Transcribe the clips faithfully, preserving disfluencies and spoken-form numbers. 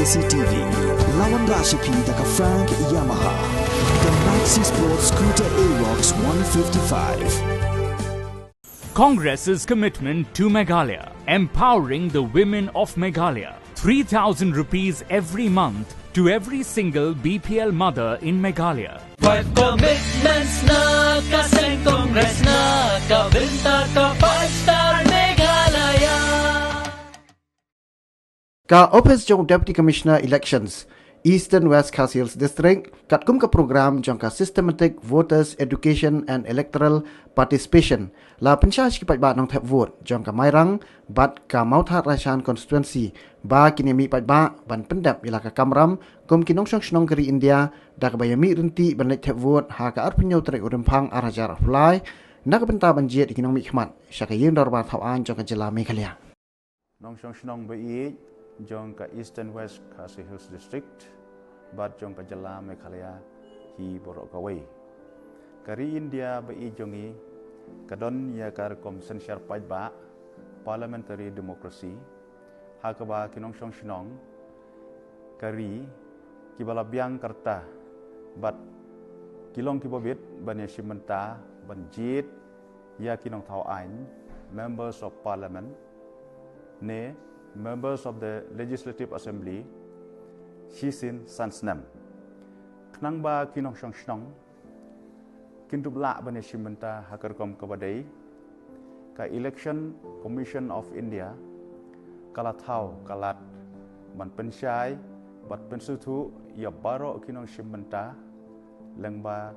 C T V. Lawan Rashipi da ka Frank Yamaha. The Maxi Sport Scooter Aerox one fifty-five. Congress's commitment to Meghalaya, empowering the women of Meghalaya. three thousand rupees every month to every single B P L mother in Meghalaya. Five commitments na ka seng Congress na ka bynta ka five star Meghalaya. Ka Office jong Deputy Commissioner Elections, Eastern West Khasi Hills District, katkum ka program jong ka Systematic Voters Education and Electoral Participation, la pynshai sha ki paidbah nongthep vote jong ka Mairang bad ka Mawthadraishan constituency ba kin ïa mih paidbah ban pyndep ïa la ka kamram kum ki nongshong shnong ka ri India, da kaba ïa mih ryntih ban leit thep vote ha ka arphew hynñiew tarik u Rymphang ar hajar arphew lai, na ka bynta ban jied ïa ki nongmihkhmat sha ka Ïing Dorbar Thaw Aiñ jong ka jylla Meghalaya. Nongshong shnong ba ïeit jong ka Eastern West Khasi Hills District bad jong ka jylla Meghalaya hi baroh kawei. Ka ri India ba ïeit jong ngi ka don ïa ka rukom synshar paidbah, parliamentary democracy, ha kaba ki nongshong shnong ka ri kiba la biang ka rta bad ki long kiba bit ban ïashim bynta ban jied ïa ki nongthaw aiñ, members of parliament, ne members of the Legislative Assembly shisien san snem. Khnang ba ki nongshong shnong kin dup lah ban ïashim bynta ha ka rukom kaba dei, ka Election Commission of India ka la thaw ka lad ban pynshai bad pynsngewthuh ïa baroh ki nongshim bynta lyngba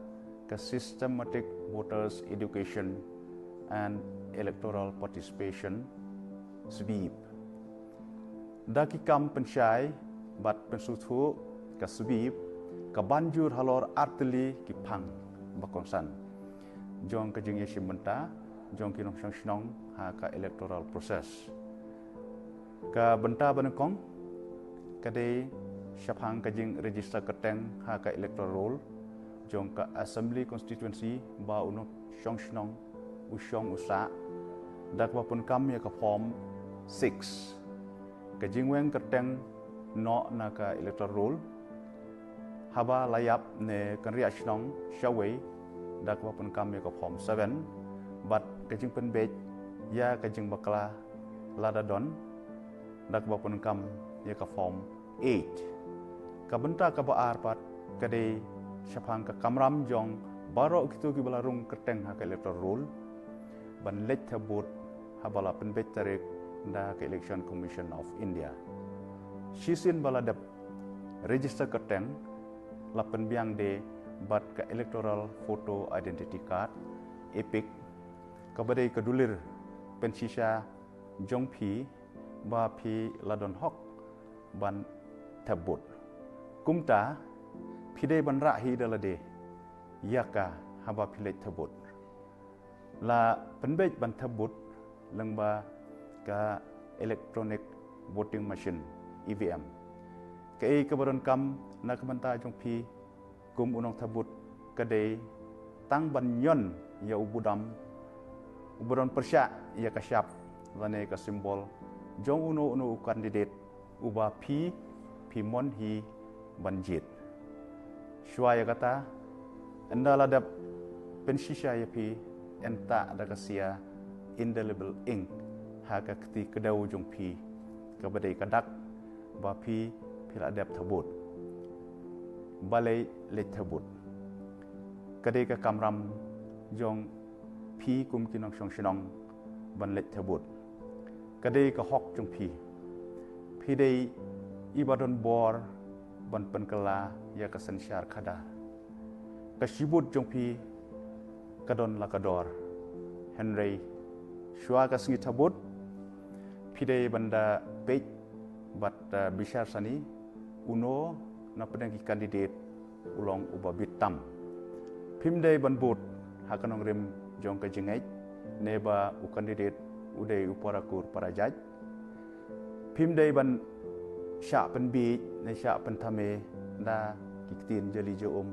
ka Systematic Voters Education and Electoral Participation, SVEEP. Da ki kam pynshai bad pynsngewthuh, ka SVEEP ka ban jur halor artylli ki phang ba kongsan jong ka jingïashim bynta jong ki nongshong shnong ha ka electoral process. Ka bynta ba nyngkong ka dei shaphang ka jingregister kyrteng ha ka electoral roll jong ka Assembly Constituency ba u nongshong shnong u shong u sah, da kaba pynkam ïa ka form six. Ka jingweng kyrteng noh na ka electoral roll haba la ïap ne kynriah shnong shawei, da kaba pynkam ïa ka form seven, bad ka jingpynbeit ïa ka jingbakla lada don, da kaba pynkam ïa ka form eight. Ka bynta kaba ar pat ka dei shaphang ka kamram jong baroh kito kiba la rung kyrteng ha ka electoral roll ban leit thep vote haba la pynbeit tarik da ka Election Commission of India. Shisien ba la dep register kyrteng, la pynbiang de bad ka Electoral Photo Identity Card, EPIC, kaba dei ka dulir pynshisha jong phi ba phi la don hok ban thep vote. Kumta phi dei ban rah hi da lade ïa ka haba phi leit thep vote. La pynbeit ban thep vote lyngba ka electronic voting machine, E V M. Kaei kaba donkam na ka bynta jong phi kum u nongthep vote ka dei tang ban ñion ïa u budam uba don pyrshah ïa ka shap lane ka symbol jong uno uno u candidate uba phi, phi mon hi ban jied. Shuwa ïa kata, ynda la dep pynshisha ïa phi, ynta da ka sia indelible ink ha ka kti kdew jong phi, kaba dei ka dak ba phi, phi la dep thep vote. Balei leit thep vote? Ka dei ka kamram jong phi kum ki nongshong shnong ban leit thep vote. Ka dei ka hok jong phi. Phi dei iba don bor ban pynkylla ïa ka synshar khadar. Ka shi vote jong phi ka don la ka dor. Hynrei shuwa ka sngi thep vote, phi dei ban da peit bad, uh, bishar sani uno na pdeng ki candidate u long uba bit tam. Phim dei ban vote ha ka nongrim jong ka jingngeit ne ba u candidate u dei u para kur para jait. Phim dei ban shah pynbiej ne shah pynthame da ki ktien jali ja um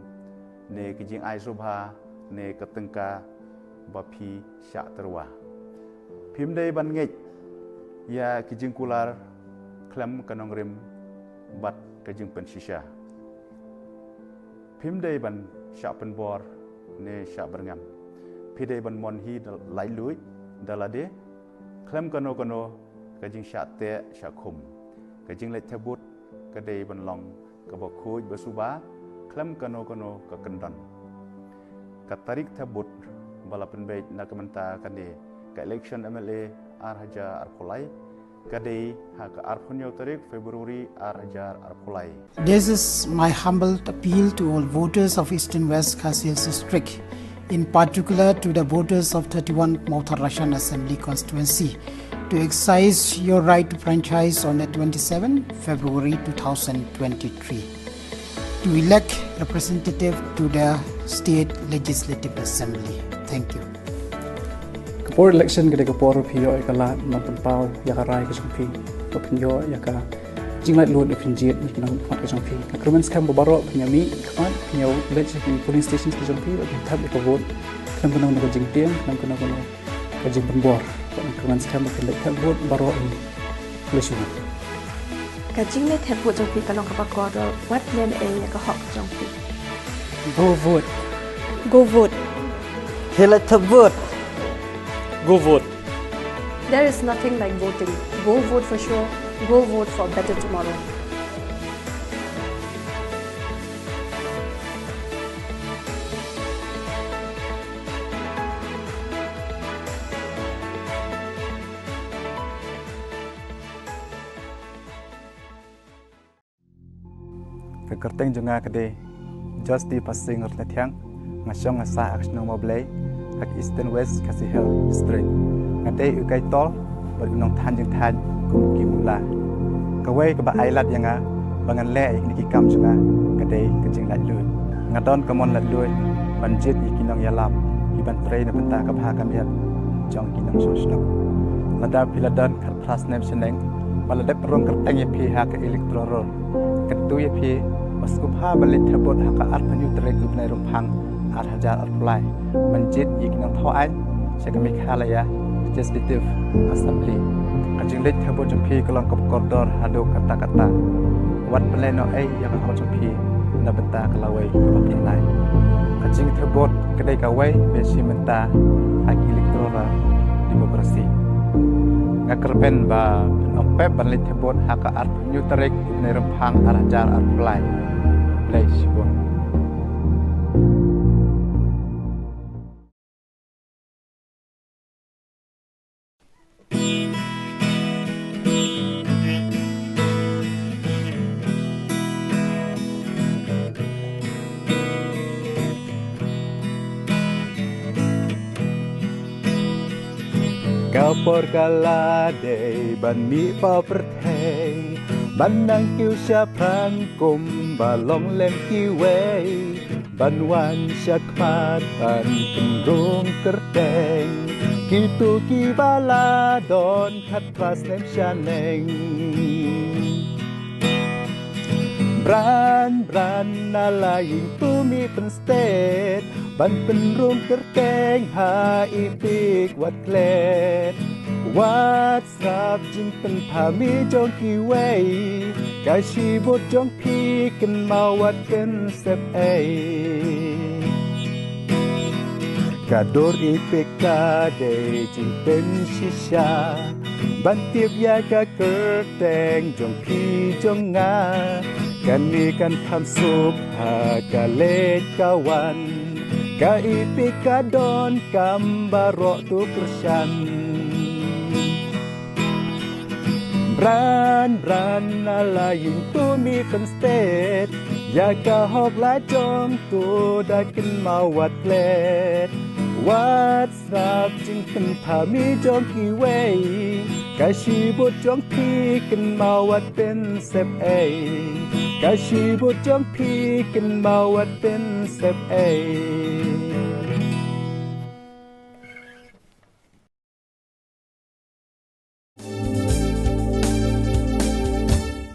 ne ki jingai sngewbha ne ka tyngka ba phi shah tyrwa. Phim dei ban ngeit ïa ki jingkular khlem ka nongrim bad ka jingpynshisha. Phim dei ban shah pynbor ne shah byrngem. Phi dei ban mon hi da laitluid da lade khlem kano kano ka jingshah teh shah khum. Ka jingleit thep vote ka dei ban long kaba khuid ba suba khlem kano kano ka kyndon. Ka tarik thep vote ba la pynbeit na ka mynta kane ka election M L A ar hajar arphew lai ka dei ha ka arphew hynñiew tarik February ar hajar arphew lai. This is my humble appeal to all voters of Eastern West Khasi Hills District, in particular to the voters of thirty-one Mawthadraishan Assembly Constituency, to exercise your right to franchise on the twenty-seventh February two thousand twenty-three, to elect representative to the State Legislative Assembly. Thank you. Ka por election ka dei ka por phi ïoh ïa ka lad ban pynpaw ïa ka rai ka jong phi, ba phin ïoh ïa ka jinglaitluid, ba phin jied ïa ki nongmihkhmat ka jong phi. Nga kyrmen skhem ba baroh phin ïa mih khmat, phin ïa leit sha ki polling stations ka jong phi, ba phin thep ïa ka vote khlem kano kano ka jingtieng, khlem kano kano ka jingpynbor. Nga kyrmen skhem ba phin leit thep vote baroh hi. Khublei shibun. Ka jingleit thep vote jong phi ka long kaba kordor, wat leh ei ïa ka hok jong phi. Go vote. Go vote. Phi leit thep vote. Go vote. There is nothing like voting. Go vote for sure. Go vote for a better tomorrow. Ka kyrteng jong nga ka dei Justy Pasing Rynathiang, nga shong nga sah ha ka shnong Mawblei, ha ka Eastern West Khasi Hills District. Nga dei u kai tol bad u nongthan jingthan kum ki mula. Kawei kaba ai lad ïa nga ba ngan leh ïa kine ki kam jong nga ka dei ka jinglaitluid. Nga don ka mon laitluid ban jied ïa ki nongïalam kiban trei na bynta ka bha ka miat jong ki nongshong shnong. Lada phi la don khatphra snem shaneng bad la dep rung kyrteng ïa phi ha ka electoral roll, kyntu ïa phi ba sngewbha ban leit thep vote ha ka arphew hynñiew tarik u bnai Rymphang ar hajar arphew lai ban jied ïa ki nongthaw aiñ sha ka Meghalaya Legislative Assembly. Ka jingleit thep vote jong phi ka long kaba kordor haduh katta katta. Wat pynlehnohei ïa ka hok jong phi na bynta ka lawei kaba phyrnai. Ka jingthep vote ka dei kawei ba shim bynta ha ka electoral democracy. Nga kyrmen ba phin ym pep ban leit thep vote ha ka arphew hynñiew tarik u bnai Rymphang ar hajar arphew lai. Khublei shibun. Ka por ka la dei ban mih paw pyrthei, ban nang kiew shaphrang kumba long lem kiwei, ban wan shakhmat ban pynrung kyrteng kito kiba la don khatphra snem shaneng. Bran bran na la ïing to mih pynstet ban pynrung kyrteng ha i pik wat klet. Wat sngap jingpynpham i jong kiwei, ka shi vote jong phi kynmaw wat pynsep ei. Ka dur i pik ka dei jingpynshisha ban tip ïa ka kyrteng jong phi jong nga. Kane kan pham suk ha ka leit ka wan, ka i pik ka donkam baroh to kyrshan. Bran bran na la ïing to mih pynstet ïa ka hok la jong to, da kynmaw wat klet. Wat sngap jingpynpham i jong kiwei, ka shi vote jong phi kynmaw wat pynsep ei. Ka shi vote jong phi kynmaw wat pynsep ei.